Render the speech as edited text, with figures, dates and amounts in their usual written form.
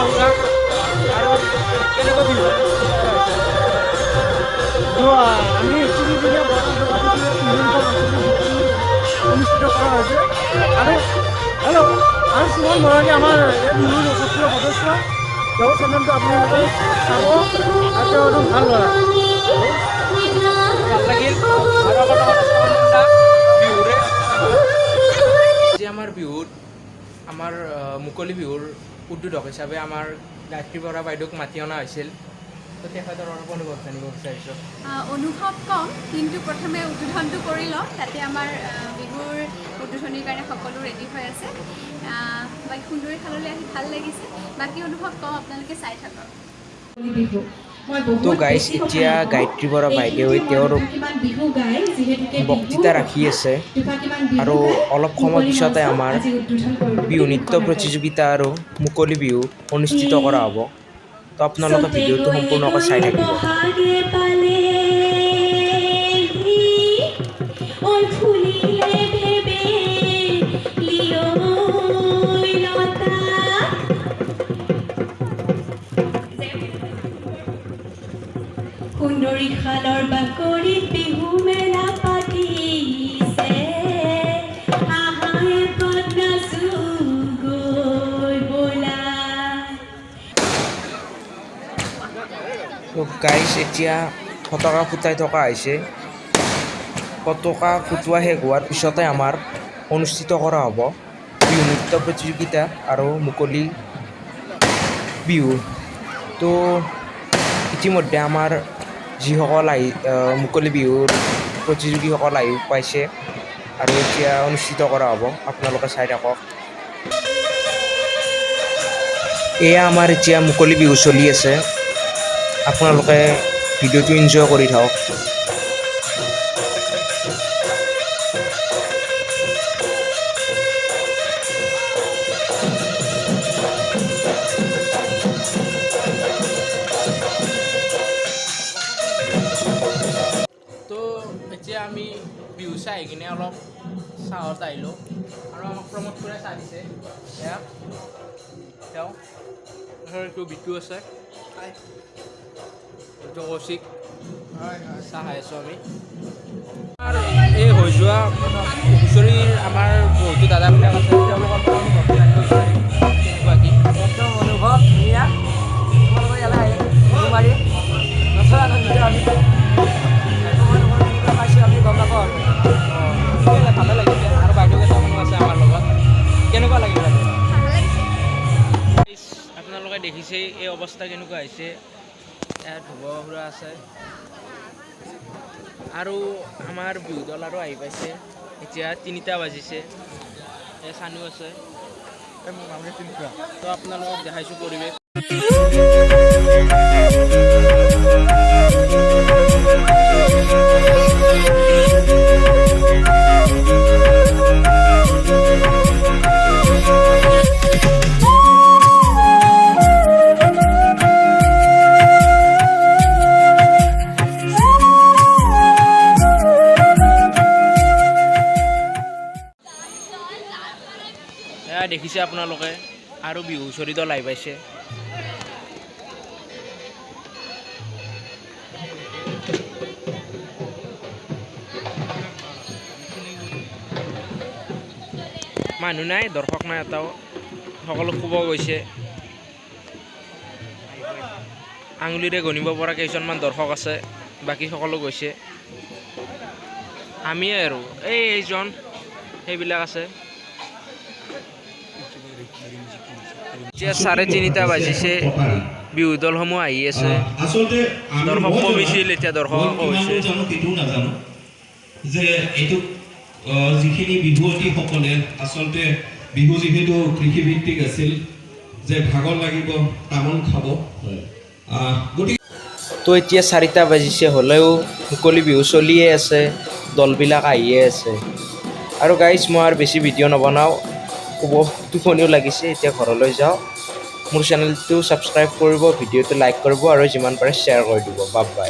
আপোনাৰ আৰু কেনেকুৱা বিহু? তো আমি 3 দিনীয়া অনুষ্ঠিত কৰা হৈছে। আৰু হেল্ল', আৰু সুমন ভৰালী আমাৰ এই বিহুৰ সক্ৰিয় সদস্য। তেওঁৰ চেনেলটো আপোনালোকে চাব আৰু তেওঁ এজন ভাল ল'ৰা। ভাল লাগিল। আৰু আমাৰ লগত আছে অনন্যা, বিহুৰে। আজি আমাৰ বিহুত আমাৰ মুকলি বিহুৰ উদ্বোধক হিচাপে আমাৰ গায়ত্ৰী বৰা বাইদেউক মাতি অনা হৈছিল। তো তেখেতৰ অলপ অনুভৱ জানিব বিচাৰিছোঁ। অনুভৱ কম, কিন্তু প্ৰথমে উদ্বোধনটো কৰি লওঁ। তাতে আমাৰ বিহুৰ উদ্বোধনীৰ কাৰণে সকলো ৰেডি হৈ আছে। বাকী সুন্দৰী খাললৈ আহি ভাল লাগিছে। বাকী অনুভৱ কম, আপোনালোকে চাই থাকক। তো গাইজ, এতিয়া গায়ত্ৰী বৰা বাইদেৱে তেওঁৰ বক্তৃতা ৰাখি আছে আৰু অলপ সময় পিছতে আমাৰ বিহু নৃত্য প্ৰতিযোগিতা আৰু মুকলি বিহু অনুষ্ঠিত কৰা হ'ব। তো আপোনালোকে ভিডিঅ'টো সম্পূৰ্ণকৈ চাই থাকিব। পালেহি, ঐ ফুলিলে ভেবেলি ঐ লতা। সুন্দৰী খালৰ বাকৰিত বিহু মেলা পাতিছে, আহা এপাক নাচো গৈ ব'লা। তো গাইজ, এতিয়া ফটকা ফুটাই থকা হৈছে। ফটকা ফুটোৱা শেষ হোৱাৰ পিছতে আমাৰ অনুষ্ঠিত কৰা হ'ব বিহু নৃত্য প্ৰতিযোগিতা আৰু মুকলি বিহু। তো ইতিমধ্যে আমাৰ যিসকল আহি মুকলি বিহুৰ প্ৰতিযোগীসকল আহি পাইছে আৰু এতিয়া অনুষ্ঠিত কৰা হ'ব। আপোনালোকে চাই থাকক। এয়া আমাৰ এতিয়া মুকলি বিহু চলি আছে। আপোনালোকে ভিডিঅ'টো এনজয় কৰি থাকক। তো এতিয়া আমি বিহু চাই আহি কিনে অলপ চাহত আহিলোঁ আৰু আমাক প্ৰমোদ খুৰাই চাহ দিছে। এয়া তেওঁ, এইটো বিটু আছে, এইটো কৌশিক। চাহ খাই আছোঁ আমি। আমাৰ এই হৈ যোৱা হুঁচৰিৰ আমাৰ বহুতো দাদাবিলাক আছে, তেওঁলোকৰ পৰা অনুভৱ জানিব বিচাৰিম কেনেকুৱা কি। একদম অনুভৱ ধুনীয়া। তোমালোকৰ ইয়ালৈ আহি বিহু মাৰি নথৈ আনন্দিত আমি। তোমালোকৰ কেনেকুৱা পাইছোঁ আমি গম নাপাওঁ আৰু। অঁ, ঠিকে, ভালে লাগিছে। আৰু বাইদেউ কেইটামানো আছে আমাৰ লগত। কেনেকুৱা লাগিল বাইদেউ? ভাল লাগিছে। আপোনালোকে দেখিছেই এই অৱস্থা কেনেকুৱা হৈছে। ইয়াত ধুব সুৰা আছে আৰু আমাৰ বিহু দল আৰু আহি পাইছে। এতিয়া 3টা বাজিছে। এই চানু আছে। তো আপোনালোকক দেখাইছোঁ পৰিৱেশ। এয়া দেখিছে আপোনালোকে, আৰু বিহু হুঁচৰি দল আহি পাইছে। মানুহ নাই, দৰ্শক নাই এটাও, সকলো শুব গৈছে। আঙুলিৰে গণিব পৰা কেইজনমান দৰ্শক আছে, বাকী সকলো গৈছে। আমিয়ে আৰু এইজন সেইবিলাক আছে। এতিয়া 3:30 বাজিছে, বিহু দলসমূহ আহি আছে। আচলতে আমি দৰ্শক মই জনাত, কমিছিল, এতিয়া দৰ্শক মই আকৌ কিমান হৈছে। দূৰ জানো সেইটোও নাজানো যে এইটো যিখিনি বিহুৱতীসকলে আচলতে বিহু যিহেতু কৃষিভিত্তিক আছিল যে ভাগৰ লাগিব, তামোল খাব, গতিকে তো এতিয়া 4টা বাজিছে, হ'লেও মুকলি বিহু চলিয়ে আছে, দলবিলাক আহিয়ে আছে। আৰু গাইজ, মই আৰু বেছি ভিডিঅ' নবনাওঁ, খুব টোপনিও লাগিছে, এতিয়া ঘৰলৈ যাওঁ। মোৰ চেনেলটো ছাবস্ক্ৰাইব কৰিব, ভিডিঅ'টো লাইক কৰিব আৰু যিমান পাৰে শ্বেয়াৰ কৰি দিব। Bye bye.